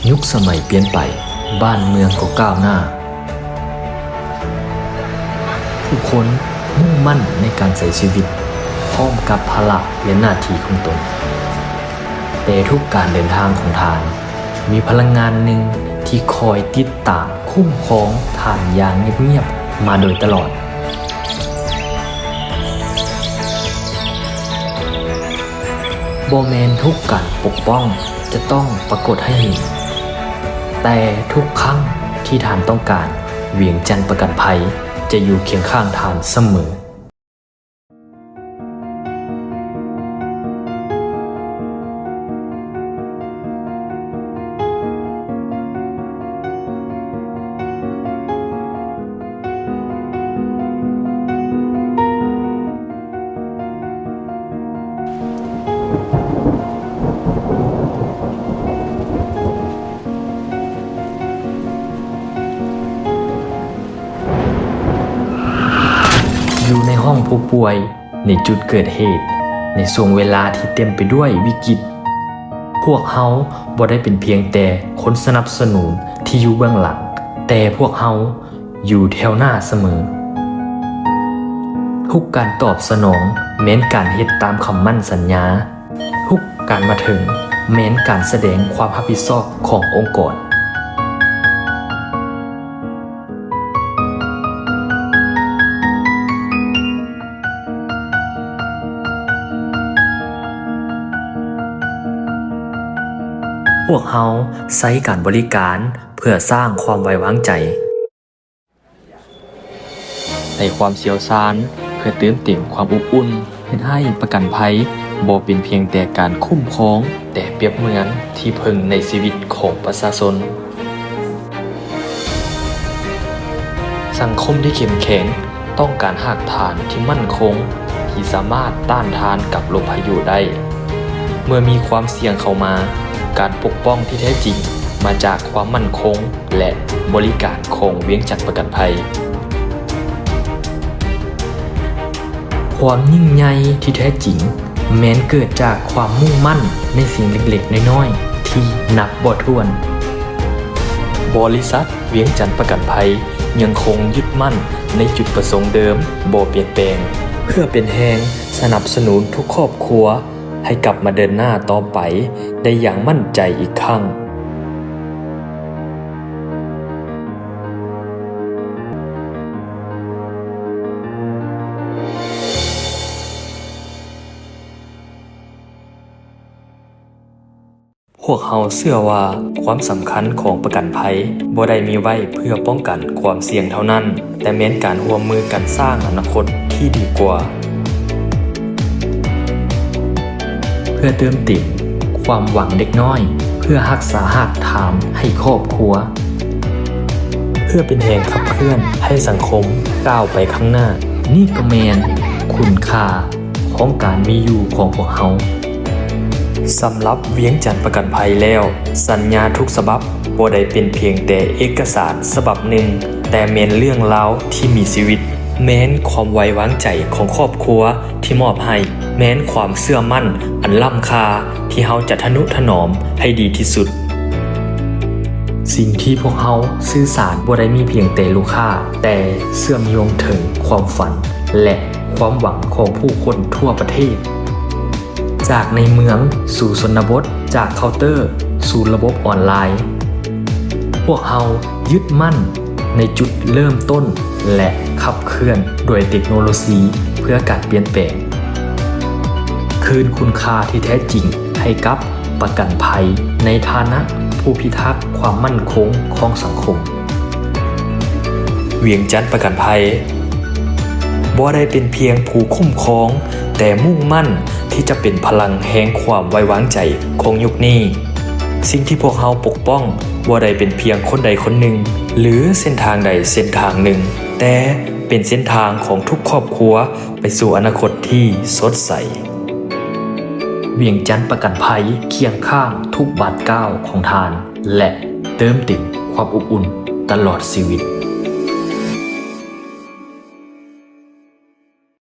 ຍຸກສະໄໝປ່ຽນໄປ, ບ້ານເມືອງກໍກ້າວໜ້າ. ຜູ້ຄົນມຸ່ງໝັ້ນໃນການໃຊ້ຊີວິດ ພ້ອມກັບພາລະ ແລະ ໜ້າທີ່ຂອງຕົນ. ແຕ່ທຸກການເດີນທາງຂອງທ່ານ ມີພະລັງງານໜຶ່ງທີ່ຄອຍຕິດຕາມ ຄຸ້ມຄອງທ່ານຢ່າງງຽບໆມາໂດຍຕະຫຼອດ. ບໍ່ແມ່ນທຸກການປົກປ້ອງຈະຕ້ອງປາກົດໃຫ້ເຫັນ, ແຕ່ທຸກຄັ້ງທີ່ທ່ານຕ້ອງການ, ວຽງຈັນປະກັນໄພຈະຢູ່ຄຽງຂ້າງທ່ານສະເໝີ. ຢູ່ໃນຫ້ອງຜູ້ປ່ວຍ, ໃນຈຸດເກີດເຫດ, ໃນຊ່ວງເວລາທີ່ເຕັມໄປດ້ວຍວິກິດ, ພວກເຮົາບໍ່ໄດ້ເປັນພຽງແຕ່ຄົນສະໜັບສະໜູນທີ່ຢູ່ເບື້ອງຫຼັງ, ແຕ່ພວກເຮົາຢູ່ແຖວໜ້າສະເໝີ. ທຸກການຕອບສະໜອງແມ່ນການເຮັດຕາມຄຳໝັ້ນສັນຍາ. ທຸກການມາເຖິງແມ່ນການສະແດງຄວາມຮັບຜິດຊອບຂອງອົງກອນ. ພວກເຮົາໃຊ້ການບໍລິການເພື່ອສ້າງຄວາມໄວ້ວາງໃຈ. ໃຊ້ຄວາມຊ່ຽວຊານເພື່ອເຕີມເຕັມຄວາມອົບອຸ່ນ, ເຮັດໃຫ້ປະກັນໄພບໍ່ເປັນພຽງແຕ່ການຄຸ້ມຄອງ, ແຕ່ປຽບເໝືອນທີ່ເພິ່ງໃນຊີວິດຂອງປະຊາຊົນ. ສັງຄົມທີ່ເຂັ້ມແຂງຕ້ອງການຮາກຖານທີ່ໝັ້ນຄົງ, ທີ່ສາມາດຕ້ານທານກັບລົມພາຍຸໄດ້. ເມື່ອມີຄວາມສ່ຽງເຂົ້າມາ, ການປົກປ້ອງທີ່ແທ້ຈິງມາຈາກຄວາມໝັ້ນຄົງ ແລະ ບໍລິການຂອງວຽງຈັນປະກັນໄພ. ຄວາມຍິ່ງໃຫຍ່ທີ່ແທ້ຈິງແມ່ນເກີດຈາກຄວາມມຸ່ງໝັ້ນໃນສິ່ງເລັກໆນ້ອຍໆທີ່ນັບບໍ່ຖ້ວນ. ບໍລິສັດວຽງຈັນປະກັນໄພຍັງຄົງຍຶດໝັ້ນໃນຈຸດປະສົງເດີມບໍ່ປ່ຽນແປງ, ເພື່ອເປັນແຮງສະໜັບສະໜູນທຸກຄອບຄົວ ໃຫ້ກັບມາເດີນໜ້າຕໍ່ໄປໄດ້ຢ່າງໝັ້ນໃຈອີກຄັ້ງ. ພວກເຮົາເຊື່ອວ່າຄວາມສຳຄັນຂອງປະກັນໄພບໍ່ໄດ້ມີໄວ້ເພື່ອປ້ອງກັນຄວາມສ່ຽງເທົ່ານັ້ນ, ແຕ່ແມ່ນການຮ່ວມມືກັນສ້າງອະນາຄົດທີ່ດີກວ່າ. ເພື່ອເຕີມເຕັມຄວາມຫວັງເດັກນ້ອຍ, ເພື່ອຮັກສາຮາກຖານໃຫ້ຄອບຄົວ, ເພື່ອເປັນແຮງຂັບເຄື່ອນໃຫ້ສັງຄົມກ້າວໄປຂ້າງໜ້າ. ນີ້ກໍແມ່ນຄຸນຄ່າຂອງການມີຢູ່ຂອງພວກເຮົາ. ສຳລັບວຽງຈັນປະກັນໄພແລ້ວ, ສັນຍາທຸກສະບັບບໍ່ໄດ້ເປັນພຽງແຕ່ເອກະສານສະບັບໜຶ່ງ, ແຕ່ແມ່ນເລື່ອງລາວທີ່ມີຊີວິດ, ແມ່ນຄວາມໄວ້ວາງໃຈຂອງຄອບຄົວ ທີ່ມອບໃຫ້, ແມ່ນຄວາມເຊື່ອໝັ້ນອັນລ້ຳຄ່າທີ່ເຮົາຈະທະນຸຖະໜອມໃຫ້ດີທີ່ສຸດ. ສິ່ງທີ່ພວກເຮົາສື່ສານບໍ່ໄດ້ມີພຽງແຕ່ລູກຄ້າ, ແຕ່ເຊື່ອມໂຍງເຖິງຄວາມຝັນ ແລະ ຄວາມຫວັງຂອງຜູ້ຄົນທົ່ວປະເທດ, ຈາກໃນເມືອງສູ່ຊົນນະບົດ, ຈາກເຄົາເຕີສູ່ລະບົບອອນລາຍ. ພວກເຮົາຍຶດໝັ້ນ ໃນຈຸດເລີ່ມຕົ້ນ ແລະ ຂັບເຄື່ອນດ້ວຍເຕັກໂນໂລຊີເພື່ອການປ່ຽນແປງ, ຄືນຄຸນຄ່າທີ່ແທ້ຈິງໃຫ້ກັບປະກັນໄພໃນຖານະຜູ້ພິທັກຄວາມໝັ້ນຄົງຂອງສັງຄົມ. ວຽງຈັນປະກັນໄພບໍ່ໄດ້ເປັນພຽງຜູ້ຄຸ້ມຄອງ, ແຕ່ມຸ່ງໝັ້ນທີ່ຈະເປັນພະລັງແຫ່ງຄວາມໄວ້ວາງໃຈຂອງຍຸກນີ້. ສິ່ງທີ່ພວກເຮົາປົກປ້ອງ ບໍ່ໄດ້ເປັນພຽງຄົນໃດຄົນໜຶ່ງ ຫຼື ເສັ້ນທາງໃດເສັ້ນທາງໜຶ່ງ, ແຕ່ເປັນເສັ້ນທາງຂອງທຸກຄອບຄົວໄປສູ່ອະນາຄົດທີ່ສົດໃສ. ວຽງຈັນປະກັນໄພຄຽງຂ້າງທຸກບາດກ້າວຂອງທ່ານ ແລະ ເຕີມເຕັມຄວາມອົບອຸ່ນຕະຫຼອດຊີວິດ.